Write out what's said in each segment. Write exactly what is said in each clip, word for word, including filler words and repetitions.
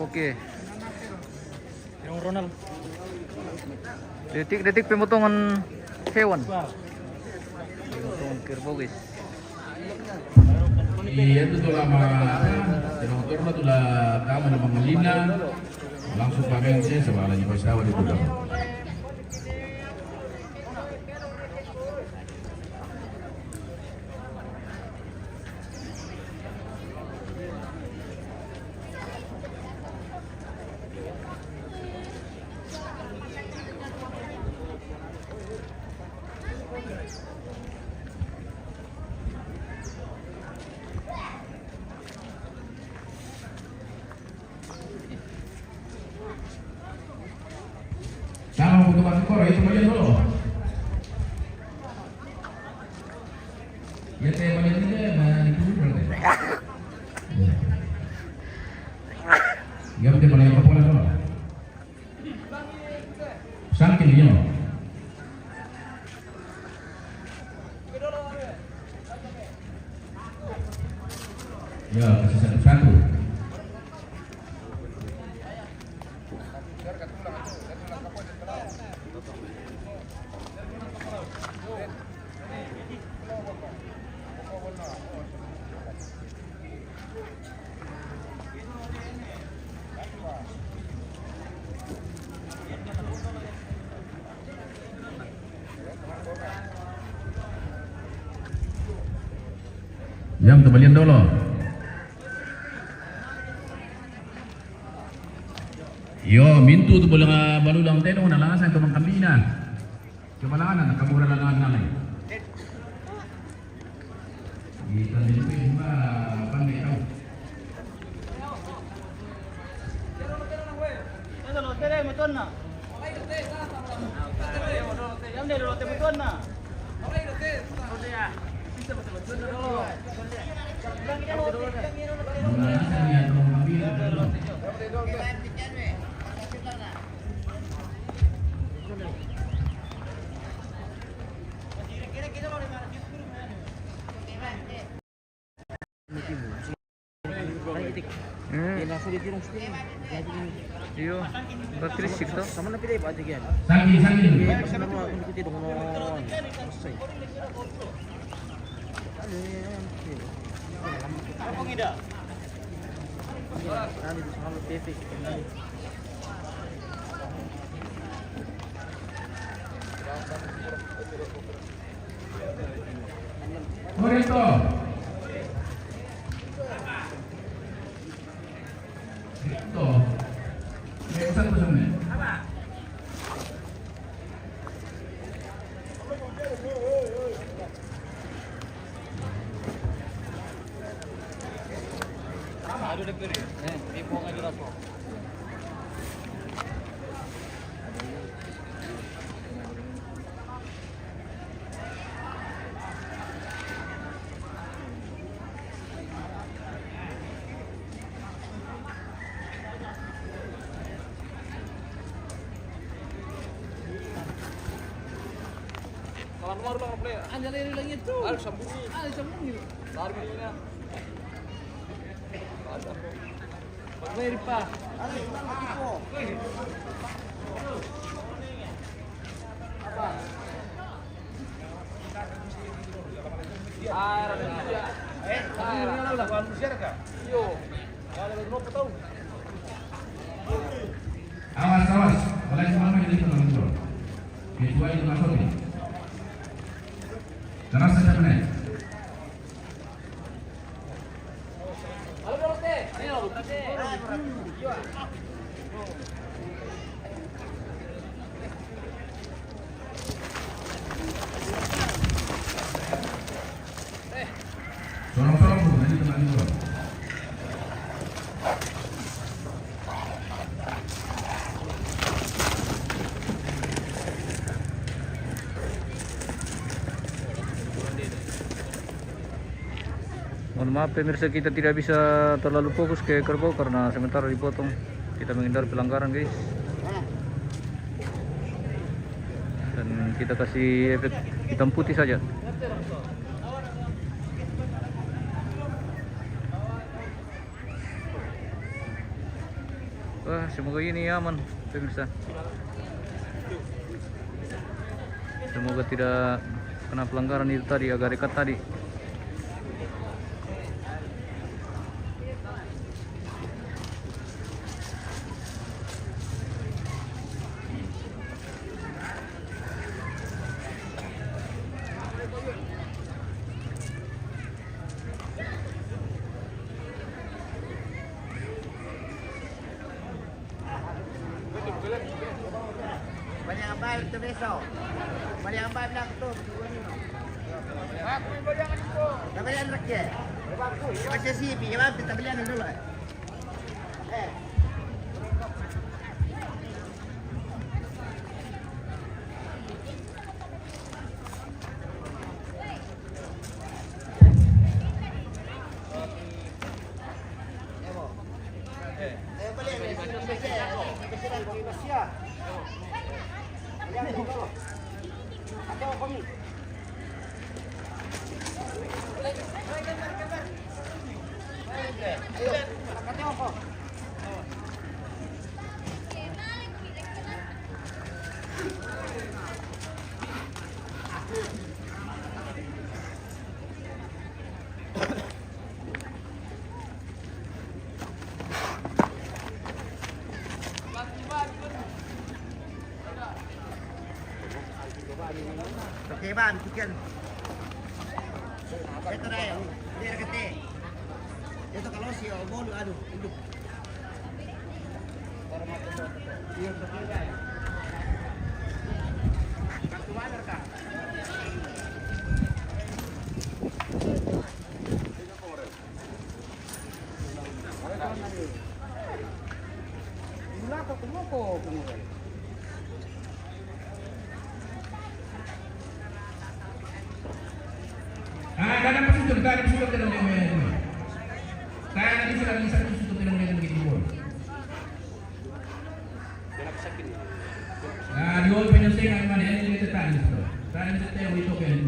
Oke. Ronald. Detik-detik pemotongan hewan. Pemotongan kerbau, guys. Iya, itu tuh lama, apa, motor lah tuh lah, kamu lama ngelina, langsung pakai saya sama lagi pas tahu di tukang. Sama untuk masuk koro, itu malian dulu. Ya, saya malian ini, ya, nah, itu berarti. Ya. Ya, betul, malian ke pola dulu. Sangkin, ya. Ya, kasih satu-satu. Yang terbalian dulu. Yo, mintu tu bola balulang teno na lasa ko mangkambina. Coba langan na kamura langan na lai. Kita limpin ba pandai tau. Hmm. Iyo, berarti risik to. Sama na pila ba ati yan? Saging, saging. Iya, sama na pila dong, no. Masay. Ano yan? Ano yan? Ano yan? Ano yan? Correcto. Correcto. Eh, satu sana. Kalau nomor lo play. Anjali lagi itu. Al sambungi. Al sambungi. Lari mana? Lari apa? Awas, awas. Mulai semua ini teman-teman. Kecuali itu masuk ya. Terasa siapa nih? Sorong-sorong, Bu, nanti teman-teman. Mohon maaf pemirsa, kita tidak bisa terlalu fokus ke kerbau karena sementara dipotong. Kita menghindar pelanggaran, guys. Dan kita kasih efek hitam putih saja. Semoga ini aman, pemirsa. Semoga tidak kena pelanggaran itu tadi, agak dekat tadi. Balik ambai tu besok. Balik ambai bilang tu. Dah balik anak dia. Macam si Pi, kita beli anak dulu. Eh. Oke, Bang, chicken. Ito na yun. Hindi na kasi. Ito kalosi, o bolo, ano, ito. Ah, kada pasutok, kada pasutok dalam dia. Kada bisa lagi satu sutok dalam dia begitu. Ah, di all penyelesaian mana yang kita tadi. Tadi kita yang itu kan.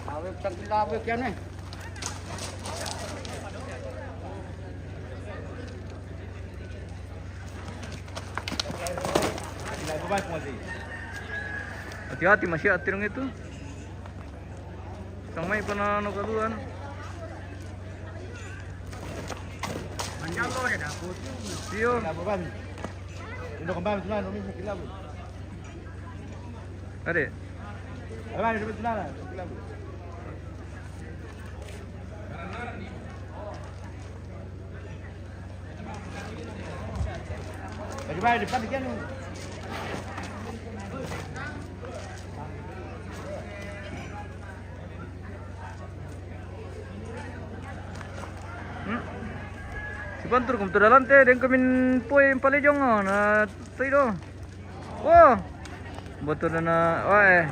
Awet, tak dilawet yan eh. Hati-hati, masih atir itu. Sang may panano kaluan. Manjalo ya dapot. Iyo. Labuban. Ino kembali tunan, umi sa kilabo. Ade. Abang, umi sa kilabo. Bagaimana depan ikan? Hmm? Si Pantur kum tu dalante, den kumin poi palejong, oh, na tui do. Oh. Betul na, oh, eh.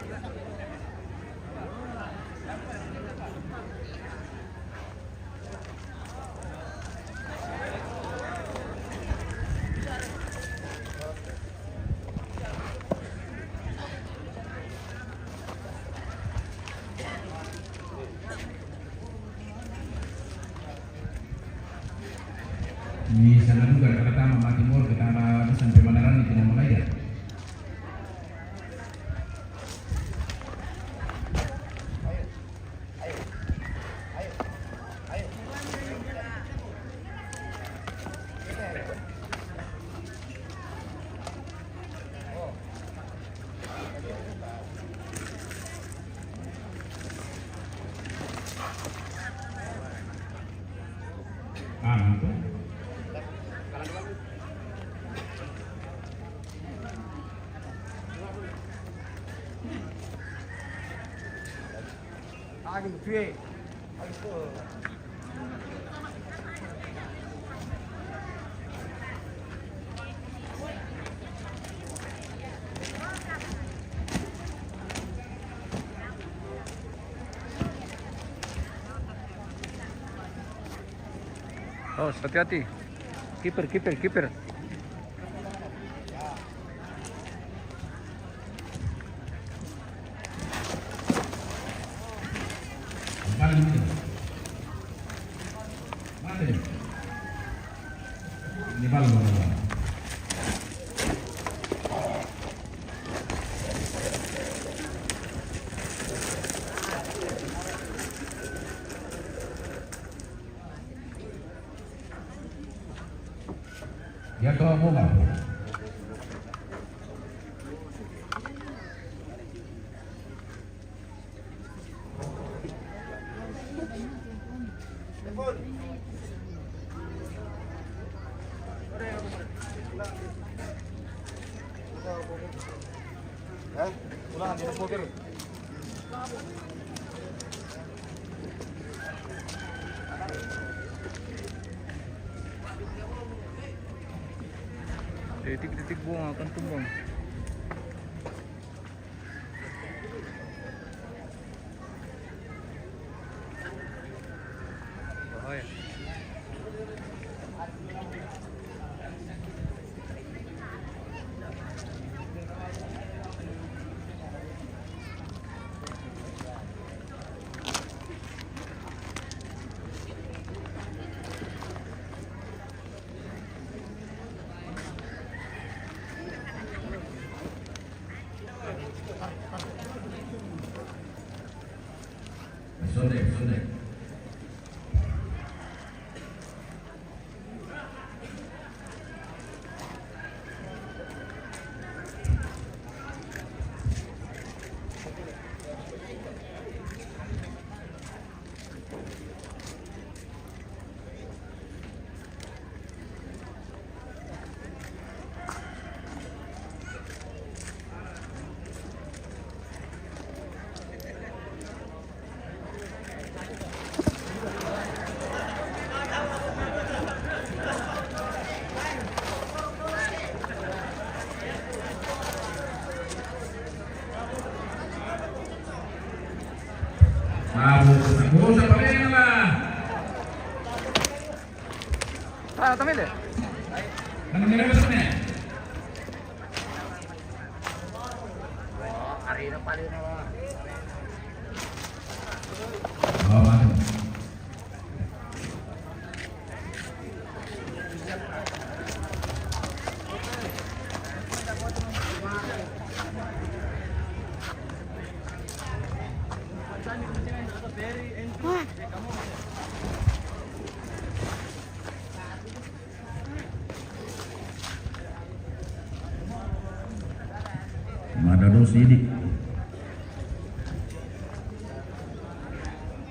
Ni sana juga kata mama timur, kata mama sampai mana ni kena mulai ya. Ah, gitu. Agi, tuye. Oh, hati-hati. Kiper, kiper, kiper. Mate. Ini ballo. Ya, todo el mundo. Detik-detik bunga akan tumbang. Bravo, bravo, sa pamela. Ah, también. Ano nila gusto niya? Oh, ano? Mada dos ini.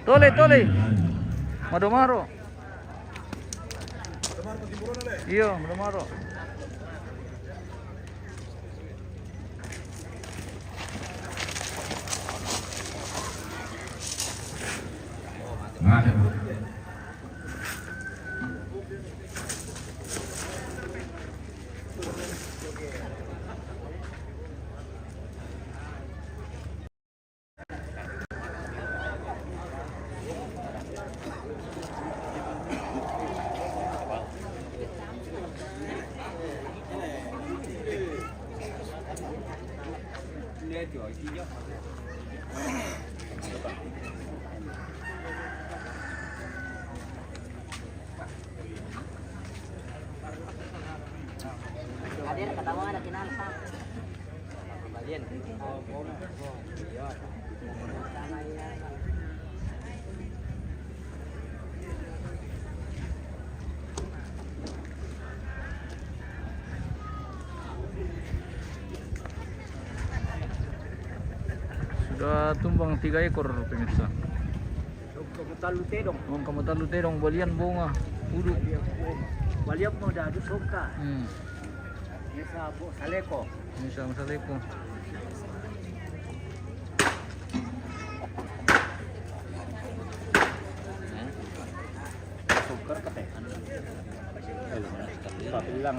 Tole, tole. Mado maro. Iyo, mado maro. Hadir, ketawa ada kenal, Pak. Sudah tumbang tiga ekor, pemirsa. Kamu talu tedong. Kamu talu tedong, balian bunga. Udu. Balian mau dadu soka. Hmm. Ini sabo saleko. Ini sabo saleko. Sukar kate. Papilang.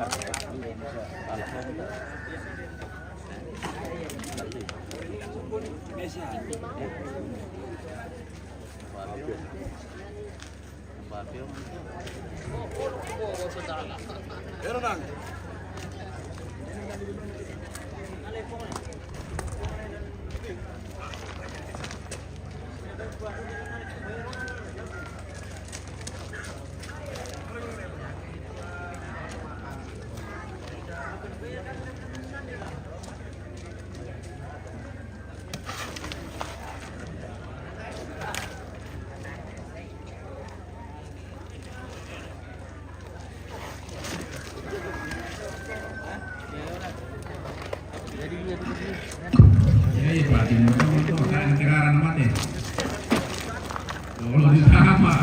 Kiraran mate. Kalau ditambah.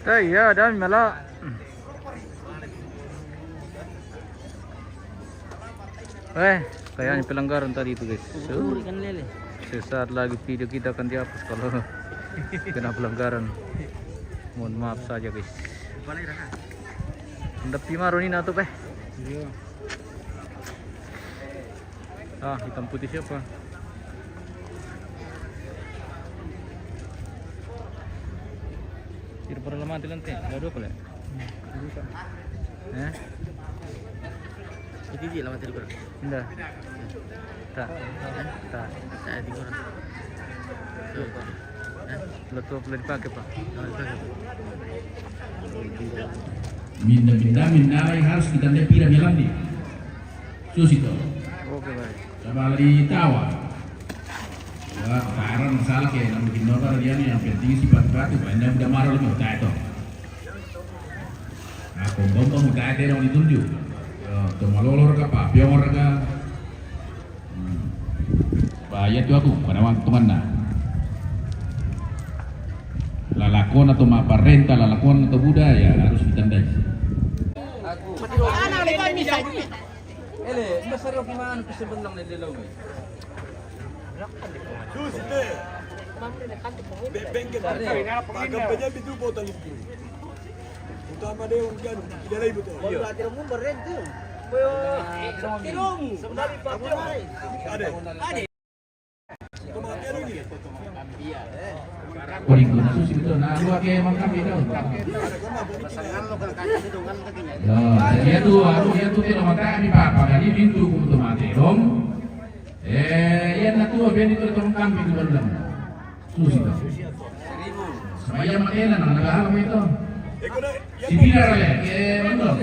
Tah, iya, dan mela. Eh, kayaknya pelanggaran tadi itu, guys. So, sesaat lagi video kita akan dihapus kalau kena pelanggaran. Mohon maaf saja, guys. Nda pi maru ni natu, eh. Iya. Ah, hitam putih siapa? Tidak pernah mati nanti. Ada dua pala. Eh? Itu dia lah mati dulu. Nda. Tak. Tak. Tak ada orang. Lo tu boleh dipakai, Pak. Minda, minda, minda, yang harus kita lihat pira bilang ni. Susi to. Oke, baik. Coba lagi tawa. Ya, parang masalah kayak namun di nomor dia nih yang penting sifat batu, banyak udah marah lu mau tahu to. Nah, kompon kamu tahu dong ditunjuk. Ya, to malolor ka, papiongor ka. Hmm. Ba, iya tu aku, pada waktu mana? Lalakon atau ma parenta, lalakon atau budaya harus ditandai. Ana le kami saja. Ele, mbasa ro ki manu ki sebenang ne de lo. Juste. Be-, bengke. Are. Pakai penyambi tu botol itu. Utama de un kianu, ida lai botol. Iya. Tiromu berhenti. Tiromu. Sebenarnya pakai. Ade. Ade. Paling khusus itu, nah, lu ake makan itu. Ya, jadi itu, aku itu tidak makan di papa, jadi pintu untuk mati dong. Eh, iya, nah, tuh, biar itu teman kami itu benar. Khusus itu. Sama iya, makan, nah, ada apa itu? Si Bira, ya? Eh, betul.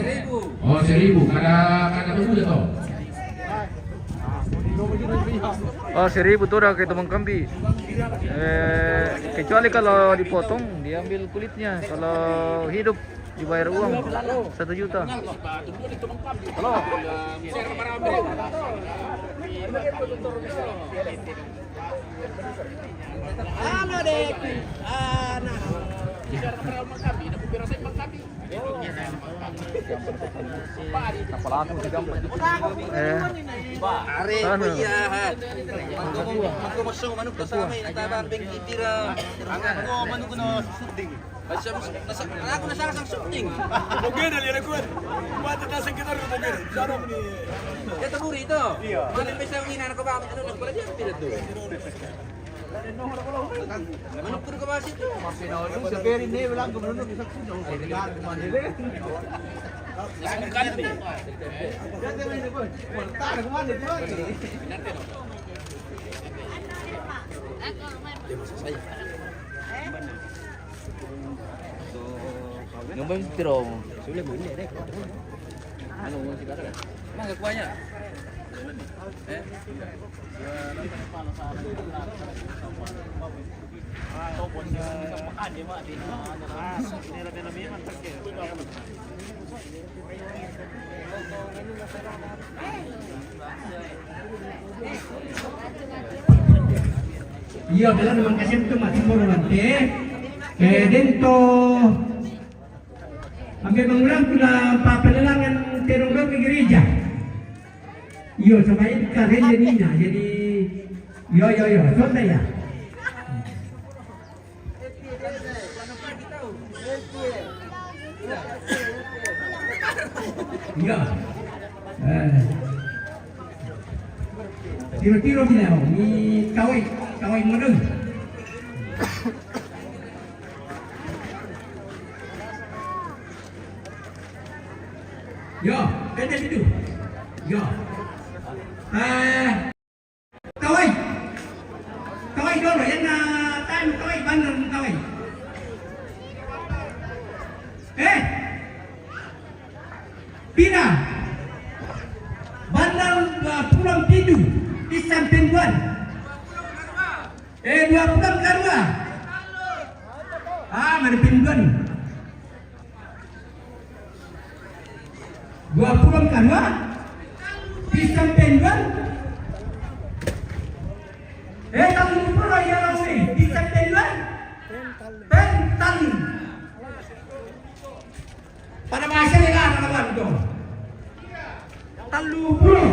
Oh, seribu. Kada, kada tahu juga, toh. Oh, seribu tu dah ke teman kami. Eh, kecuali kalau dipotong, diambil kulitnya. Kalau hidup, dibayar uang satu juta. Halo, Dek. Anak. Eh. Are, anu. Iya, ha. Mangko, mangko masuk manuk ko sama ini, tabang pengkitira. Mangko manuk ko na shooting. Nasa, nasa, aku nasa sang shooting. Oke, dah lihat aku. Buat tentang sekitar rumah dia. Sana ni. Ya, taburi itu. Iya. Mana pesta ini, anak kau bawa, anu, nak pala dia, tidak tu. Manuk ko na kabasi to. Ngomong terus. Anu, ngomong sih, mana? Emang gak kuahnya? Eh? Iya, bela memang kasihan tu mati moro nanti. Eh, dento. Ambil mengulang pula apa pelelangan terong ke gereja. Iyo, sama ini kan reja ninya. Jadi, iyo, iyo, iyo, contoh ya. Iyo. Eh. Tiro-tiro bina, ni kawai, kawai model. Yo, kena situ. Yo. Eh, kawai. Kawai dulu, yang nak tan kawai, bandar kawai. Eh, pina. Bandar, eh, pulang pindu, isan penduan. Eh, dua pulang karua. Ah, mana penduan? Dua pulang karua. Pisang penduan. Eh, talu pulo ya, Rawi. Pisang penduan. Pentan. Pada bahasa ni lah, kawan tu. Talu pulo.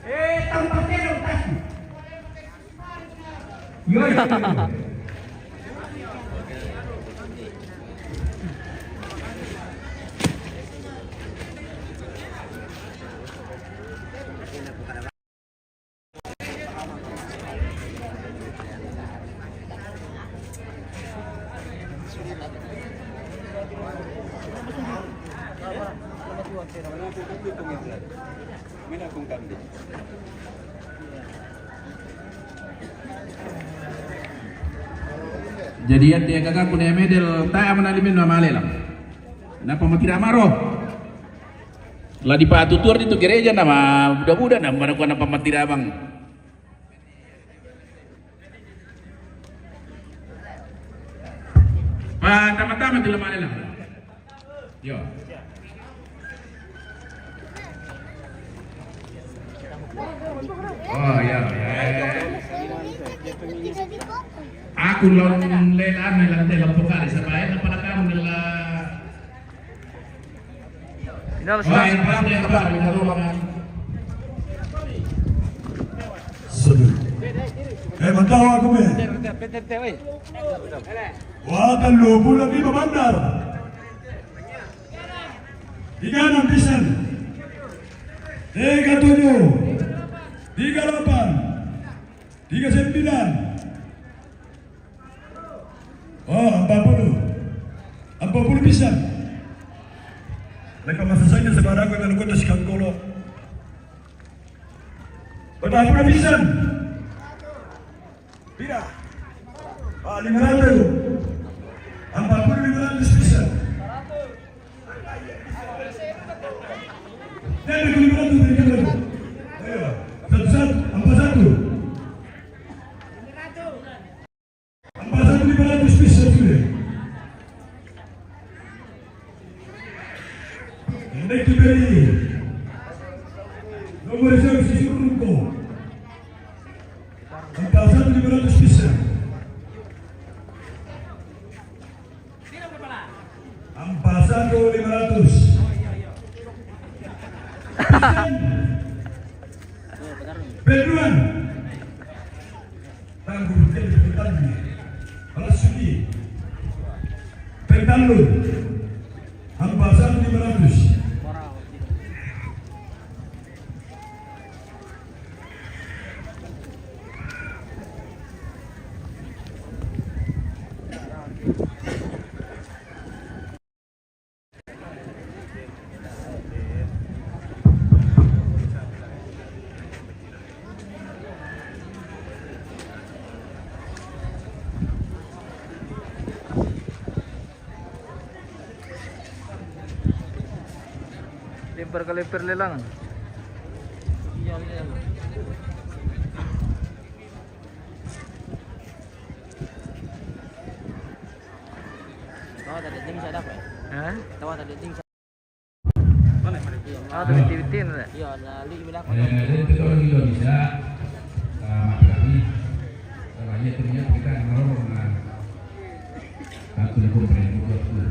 Eh, talu pakai dong, pasti. Yo, yo, yo. Jadi, ate kakakku ne medel ta mana limin na male la. Napa matira maro? La dipatutur itu gereja nama buda-buda nama mana kuana pamatira bang. Pa tama-tama di lemari lah. Yo. Oh ya, ya. Aku lon lela me la tela pokari sabae na pala kamu nela. Salut. Eh, matawa kume. Wata lubula di bandar. Tiga enam pisan. Tiga tujuh. Tiga delapan. Tiga sembilan. Oh, empat puluh. Empat puluh pisan. Mereka masuk saja sebarang dengan kota Sikangkolo. Empat puluh pisan. Tidak. Ah, lima ratus. Empat puluh lima ratus pisan. Jadi lima ratus, lima ratus. Ayo, satu satu, empat satu. Ambassade di Baratus bisa sudah. Yang naik di beri. Nomor satu si Urunko. Ambassade di Baratus bisa. Peduan. Tangguh, peduan. Alas Suki. Pentalu. Hampa satu lima ratus. Lempar ka lempar lelangan. Tawa tadi jeng saya dapat. Hah? Tawa tadi jeng saya. Ah, tadi T V T na. Iya, na li bilang. Eh, dan kita orang Indonesia, ah, mati kami. Kalau iya ternyata kita ngerorong na. Tantu na komprehende ko tu.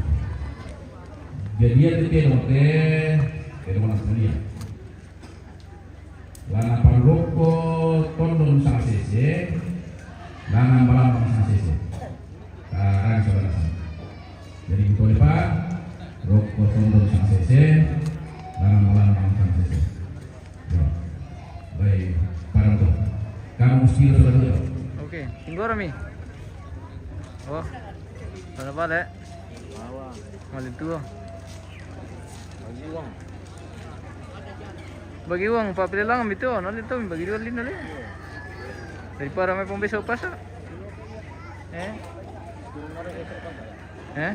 Jadi iya tu te no te, te no na semulia. Lana parokko tondon sangsese, lana malambang sangsese. Tarang saudara. Jadi kutole pa, rokko tondon sangsese, lana malambang sangsese. Yo. Baik, parang to. Kamu mesti saudara. Oke, tinggora mi. Oh, sana pale. Mali tuo. Bagi uang. Bagi uang, pa pelelangan mi to, na le to, bagi dua lino le. Daripada mai pembeso pasa. Eh? Eh?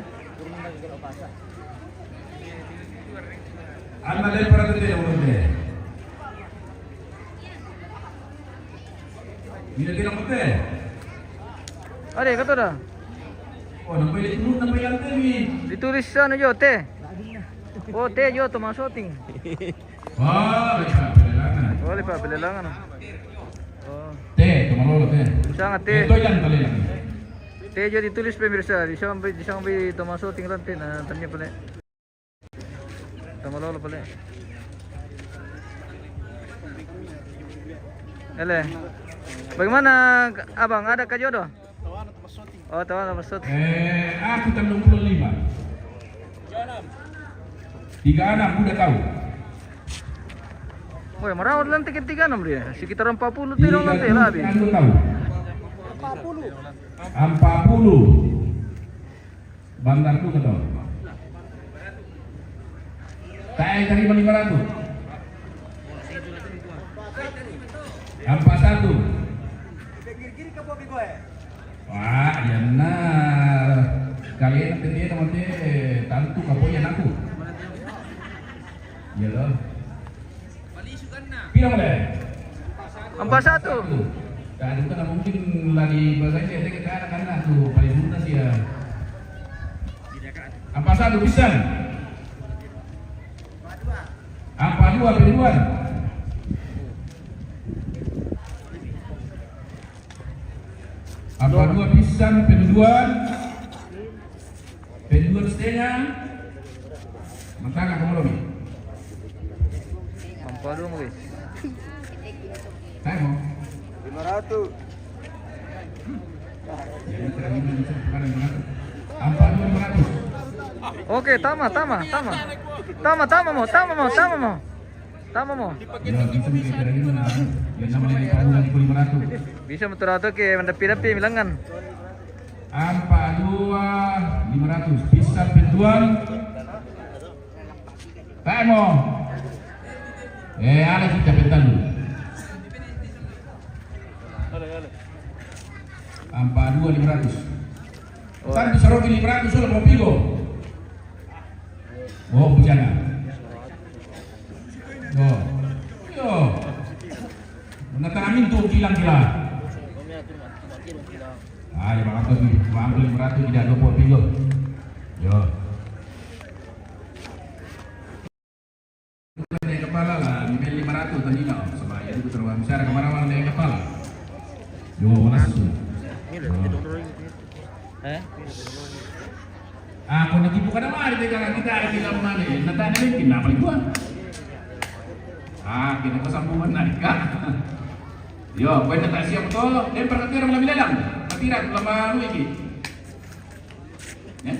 Anda lempar tu dia, orang dia. Mina te na mo te. Are, kato da. Oh, nampai di turun, nampai lantai ni. Ditulis sana jo, te. Oh, te jo, Thomas Soting. Oh, lepa pelelangan. Oh, lepa pelelangan. Oh. Te, to malolo, te. Sangat, te. Te, to yang pelelangan. Te jo ditulis pemirsa, di sampai, di sampai Thomas Soting lantai, na, tanya pale. Tama lolo pale. Ele. Bagaimana, Abang? Ada ka jodoh? Oh, tawaran masuk. Eh, aku tanggal dua puluh lima. Tiga enam, udah tahu. Woi, merawat nanti ke tiga enam dia. Sekitar empat puluh tidak nanti lah habis. Tiga puluh enam tahu. Empat puluh. Empat puluh. Bandar tu kata. Tae tarima lima ratus. Empat satu. Wah, iya na. Kali ini dia nanti tantu kapo iya naku. Iya loh. Pira mo le? Empat satu. Tadi kan mungkin lagi bagainya, dia kata anak-anak tu paling muda sih ya. Empat satu, pisan. Empat dua, pisan. Apa dua pisan, penduduan? Penduduan setengah. Mentang aku belum. Empat dua mungkin. Saya mau. Lima ratus. Jadi, terakhir bisa sekarang lima ratus. Empat dua, lima ratus. Oke, tama, tama, tama. Tama, tama mo, tama mo, tama mo. Tama mo. Ya, bisa mi kira-kira. Ya, namanya di Pamulang di lima ratus. Bisa mo turato ke mandapi-dapi milangan. Empat dua, lima ratus. Pisan penduduan. Tamo. Eh, ada kita penduduan. Empat dua, lima ratus. Tapi saroki lima ratus sudah mau pigo. Oh, bujana. Yo. Yo. Menatang amin tu kilang kila. Ah, ya, bang, aku ni, bang, aku lima ratus tidak dua puluh tiga. Yo. Naik kepala lah, lima ratus tadi lah. Sebab ya, itu terlalu besar kemana-mana naik kepala. Yo, mana tu? Eh? Ah, kau nak tipu kadang ada di dalam kita, ada di dalam mana? Nak tak ada lagi, nak balik tuan. Ah, kena ko sambungan na ka. Yo, ko na ta siap to. Lempar ka tira, malami lelang. Ka tira, lama anu iki. Ya.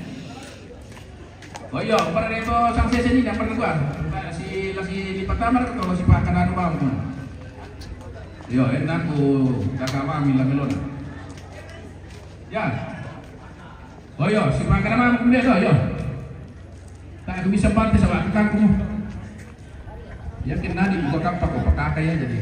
Oh yo, para dito sang sesi ni, dapat ko. Si, lasi di pertama ko si Pak Kanano bang. Yo, enak ko, kaka mami la melona. Ya. Oh yo, si Pak Kanano bang, yo. Tak bisa bantu sama kangkung. Ya, kena di buka kampak, pakaka ya jadi.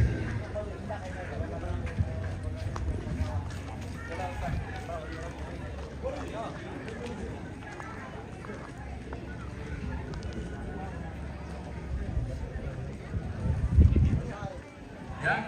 Ya.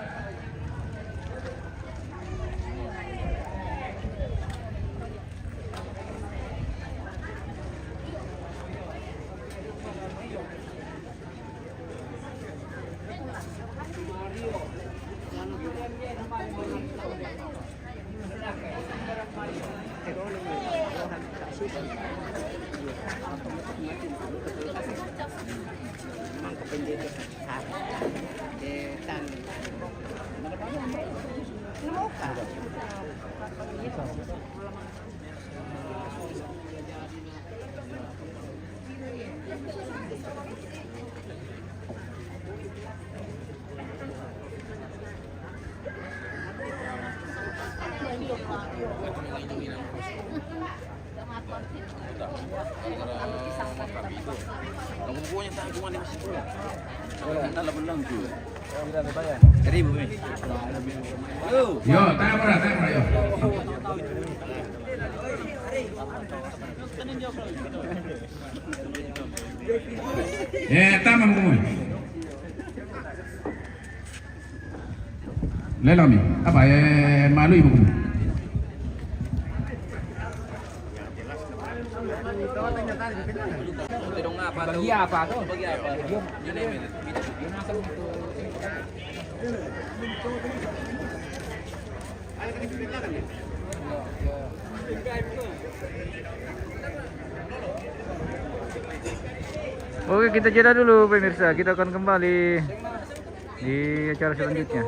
Yo, tak apa, tak apa, yo. Eh, tamam, kumui. Lelami, apa, eh, malu ibu kumui. Bagi apa tu? Bagi apa? You name it. Oke, kita jeda dulu, pemirsa. Kita akan kembali di acara selanjutnya.